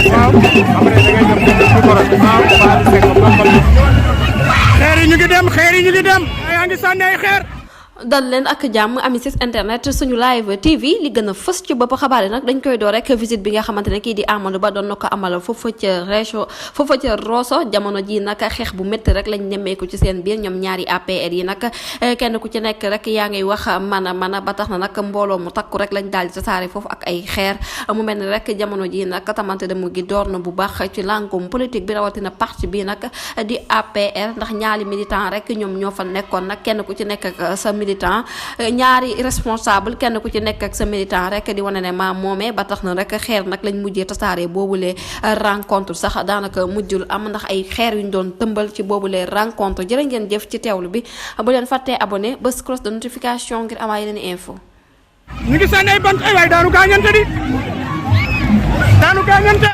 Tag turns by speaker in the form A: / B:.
A: waaw après da ngay dem ci borom waaw baal sek bokkal xeer yi ñu ngi dem yaa ngi sànni ay xeer
B: dal leen ak jàmm ami sis internet suñu live tv li gën a fës ci bopp xabaar yi nag dañ koy door rek visite bi nga xamante ne kii di Amadou Ba doon na ko amal foofa ca Rosso jamono ji nag xeex bu métti rek lañ nemmeeku ci seen biir ñoom ñaari APR yi nag kenn ku ci nekk rek yaa ngay wax mana ba tax na nag mbooloo mu takku rek lañ daal di tasaare foofu ak ay xeer mu mel ni rek jamono ji nag tamante demu gi door na bu baax ci langum politique bi rawatina parti bi nag di APR ndax ñaari militant rek ñoom ñoo fa nekkoon nag kenn ku ci nekk ak sa militant ñaari responsable kenn ku ci nekk ak sa militant rek di wane ne maa moomee ba tax na rek xeer nag lañ mujjee tasaare boobulee rencontre sax daanaka mujjul am ndax ay xeer yuñ doon tëmbal ci boobulee rencontre jërë ngeen jëf ci teewlu bi bu leen fàttee abonné bés cloche de notification ngir amaay leen info
A: ñu ngi sànni ay bant ay waay daanu gaañante